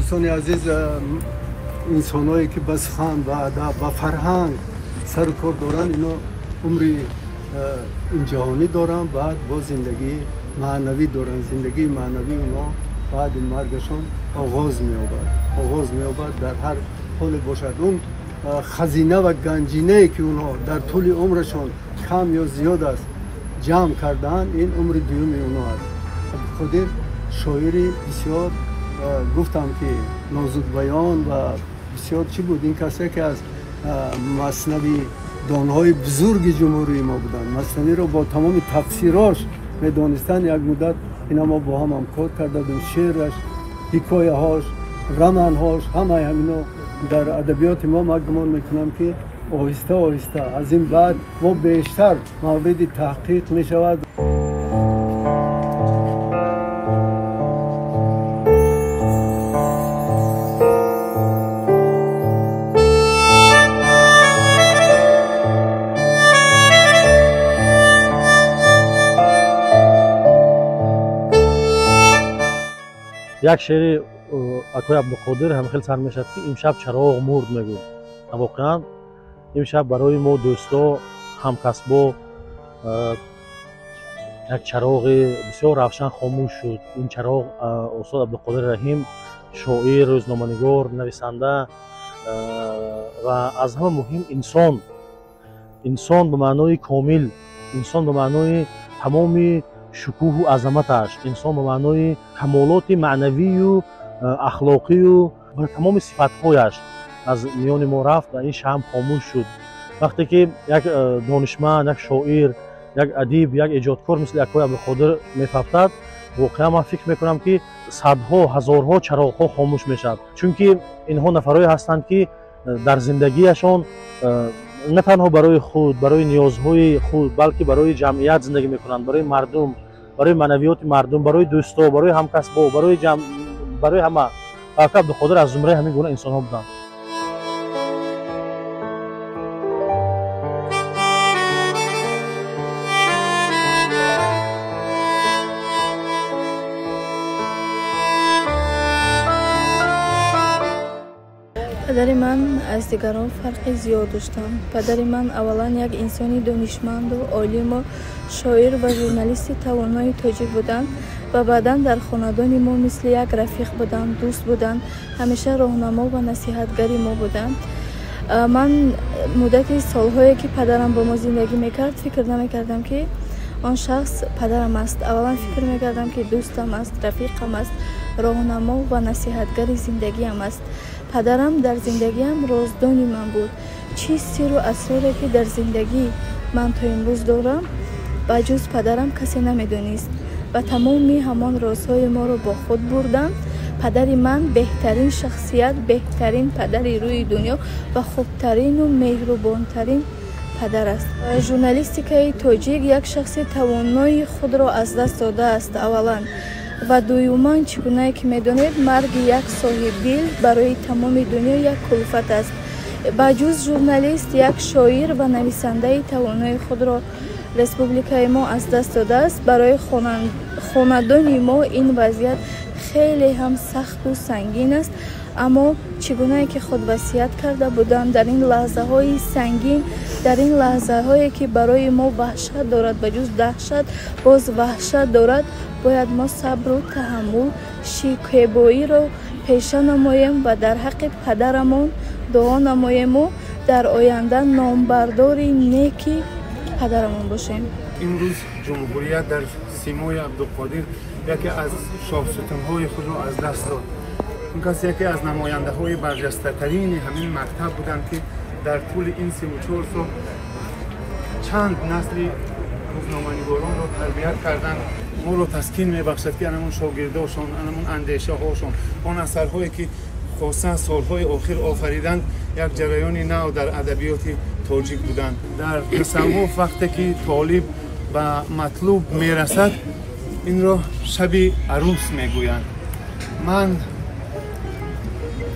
Дӯстони азиз, инсонҳое ки ба сухан, ба адаб, ба фарҳанг сару кор доранд, ино умри инҷаҳонӣ доранд, баъд бо зиндагии маънавӣ доранд. Зиндагии маънавии онҳо баъди маргашон оғоз меёбад, оғоз меёбад дар ҳар ҳоле бошад. Он хазина ва ганҷинае ки онҳо дар тӯли умрашон кам ё зиёд аст ҷамъ кардаанд, ин умри дуюми онҳо аст. Абдуқодир шоири бисёр, гуфтам ки нозукбаён ва бисёр чӣ буд. Ин кас яке аз маснавӣ донҳои бузурги ҷумҳурии мо буданд. Маснавиро бо тамоми тафсирош медонистанд. Як муддат ина мо бо ҳам ҳамкор карда будем. Шеъраш, ҳикояҳош, романҳош, ҳамаи ҳамино дар адабиёти мо ман гумон мекунам ки оҳиста оҳиста аз ин баъд мо бештар мавриди таҳқиқ мешавад. Як шеъри акои Абдуқодир ҳам хеле сар мешавад ки имшаб чароғ мурд мегӯяд. Воқеан имшаб барои мо дӯсто, ҳамкасбо як чароғи бисёр равшан хомӯш шуд. Ин чароғ устод Абдуқодир Раҳим, шоир, рӯзноманигор, нависанда ва аз ҳама муҳим инсон. Инсон ба маънои комил, инсон ба маънои тамоми шукӯҳу азаматаш, инсон ба маънои камолоти маънавию ахлоқию ва тамоми сифатҳояш аз миёни мо рафт ва ин шамъ хомӯш шуд. Вақте ки як донишманд, як шоир, як адиб, як эҷодкор мисли акои Абдуқодир мефавтад, воқеан ман фикр мекунам ки садҳо, ҳазорҳо чароғҳо хомӯш мешавад. Чунки инҳо нафарое ҳастанд ки дар зиндагиашон на танҳо барои худ, барои ниёзҳои худ, балки барои ҷамъият зиндагӣ мекунанд, барои мардум, барои маънавиёти мардум, барои дӯсто, барои ҳамкасбо, барои ҳама. Акои Абдуқодир аз зумраи ҳамин гуна инсонҳо буданд. Падари ман аз дигарон фарқи зиёд доштанд. Падари ман аввалан як инсони донишманду олиму шоир ва журналисти тавонои тоҷик буданд ва баъдан дар хонадони мо мисли як рафиқ буданд, дӯст буданд, ҳамеша роҳнамо ва насиҳатгари мо буданд. Ман муддати солҳое ки падарам бо мо зиндагӣ мекард, фикр намекардам ки он шахс падарам аст. Аввалан фикр мекардам ки дӯстам аст, рафиқам аст, роҳнамо ва насиҳатгари зиндагиам аст. Падарам дар зиндагиам роздони ман буд. Чӣ сиру асроре ки дар зиндагӣ ман то имрӯз дорам, ба ҷуз падарам касе намедонист ва тамоми ҳамон розҳои моро бо худ бурданд. Падари ман беҳтарин шахсият, беҳтарин падари рӯи дунё ва хубтарину меҳрубонтарин падар аст. Журналистикаи тоҷик як шахси тавонои худро аз даст додааст аввалан. Ва дуюман, чӣ гунае ки медонед, марги як соҳибдил барои тамоми дунё як кулфат аст. Ба ҷуз журналист, як шоир ва нависандаи тавонои худро республикаи мо аз даст додааст. Барои хонадони мо ин вазъият хеле ҳам сахту сангин аст, аммо чӣ гунае ки худ васият карда буданд, дар ин лаҳзаҳои сангин, дар ин лаҳзаҳое ки барои мо ваҳшат дорад, ба ҷуз даҳшат боз ваҳшат дорад, бояд мо сабру таҳаммул, шикебоиро пеша намоем ва дар ҳаққи падарамон дуо намоему дар оянда номбардори неки падарамон бошем. Имрӯз ҷумҳурият дар симои Абдуқодир яке аз шоҳсутунҳои худро аз даст дод. Он кас яке аз намояндаҳои барҷастатарини ҳамин мактаб буданд ки дар тӯли ин 34 сол чанд насли рӯзноманигоронро тарбият карданд. Моро таскин мебахшад ки анамон шогирдошон, анамон андешаҳошон, он асарҳое ки хоса солҳои охир офариданд, як ҷараёни нав дар адабиёти тоҷик буданд. Дар тасаввуф вақте ки толиб ба матлуб мерасад, инро шаби арӯс мегӯянд. Ман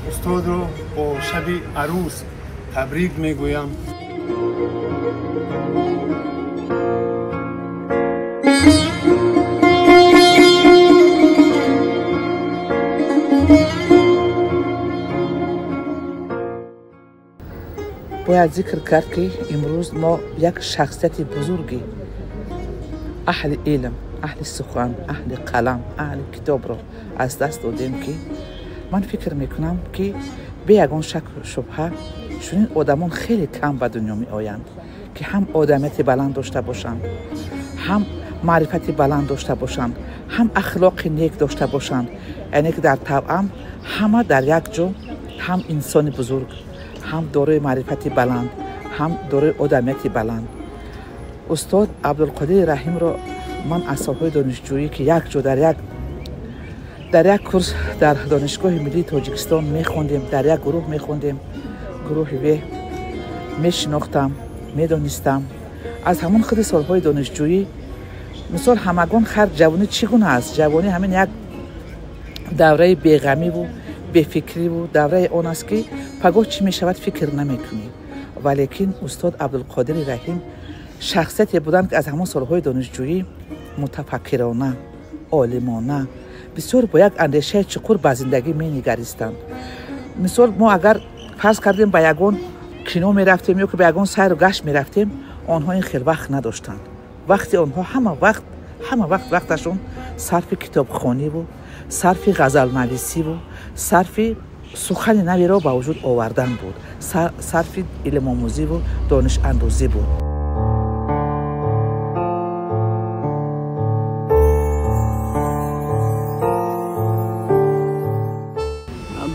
устодро бо шаби арӯс табрик мегӯям. Бояд зикр кард, ки имрӯз мо як шахсияти бузурги аҳли илм, аҳли сухан, аҳли қалам, аҳли китобро аз даст додем, ки ман фикр мекунам, ки бе ягон шаку шубҳа чунин одамон хеле кам ба дунё меоянд, ки ҳам одамияти баланд дошта бошанд, ҳам маърифати баланд дошта бошанд, ҳам ахлоқи нек дошта бошанд, яъне ки дар тавъам ҳама дар як ҷо, ҳам инсони бузург, ҳам дорои маърифати баланд, ҳам дорои одамияти баланд. Устод Абдулқодири Раҳимро ман аз солҳои донишҷӯӣ, ки як ҷо дар як курс дар Донишгоҳи миллии Тоҷикистон мехондем, дар як гурӯҳ мехондем, гурӯҳи ве, мешинохтам, медонистам. Аз ҳамон худи солҳои донишҷӯӣ, мисол, ҳамагон хар ҷавонӣ чӣ гуна аст? Ҷавонӣ ҳамин як давраи беғамиву бефикриву давраи он аст, ки пагоҳ чӣ мешавад, фикр намекунӣ. Валекин устод Абдулқодири Раҳим шахсияте буданд, ки аз ҳамон солҳои донишҷӯӣ мутафаккирона, олимона, бисёр бо як андешаи чуқур ба зиндагӣ менигаристанд. Мисол, мо агар фарз кардем, ба ягон кино мерафтем ё ки ба ягон сайру гашт мерафтем, онҳо ин хел вақт надоштанд. Вақти онҳо ҳама вақт вақташон сарфи китобхониву сарфи ғазалнависиву сарфи сухани наверо ба вуҷуд овардан буд, сарфи илмомӯзиву донишандӯзӣ буд.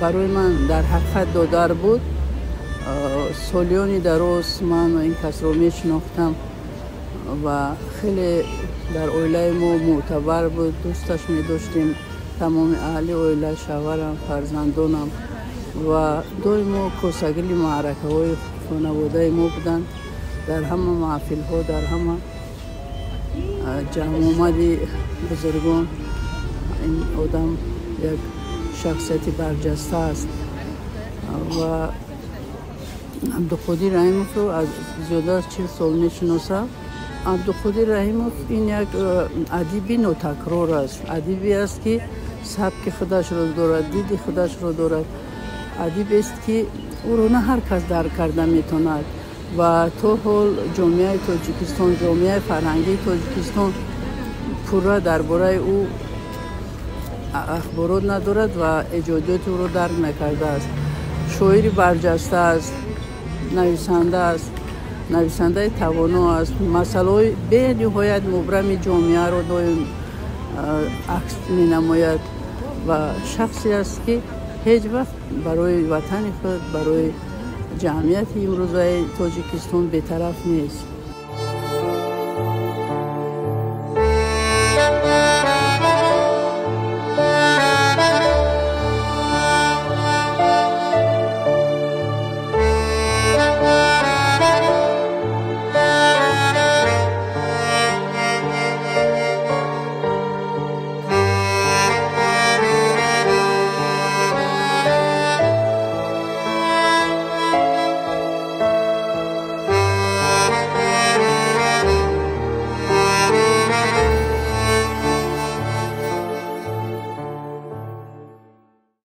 Барои ман дар ҳақиқат додар буд. Солиёни дароз ман ин касро мешинохтам ва хеле дар оилаи мо мӯътабар буд, дӯсташ медоштем тамоми аҳли оила, шавҳарам, фарзандонам, ва доимо косагили маъракаҳои хонаводаи мо буданд. Дар ҳама маҳфилҳо, дар ҳама ҷамъомади бузургон ин одам як шахсияти барҷаста аст. Ва Абдуқодир Раҳимовро аз зиёда аз 40 сол мешиносам. Абдуқодир Раҳимов ин як адиби нотакрор аст, адибе аст, ки сабки худашро дорад, диди худашро дорад, адибест, ки ӯро на ҳар кас дарк карда метавонад. Ва то ҳол ҷомеаи Тоҷикистон, ҷомеаи фарҳангии Тоҷикистон пурра дар бораи ӯ ахборот надорад ва эҷодиёти ӯро дарк накардааст. Шоири барҷаста аст, нависанда аст, нависандаи тавоно аст, масъалаҳои бениҳоят мубрами ҷомеаро доим акс менамояд ва шахсе аст, ки ҳеҷ вақт барои ватани худ, барои ҷамъияти имрӯзаи Тоҷикистон бетараф нест.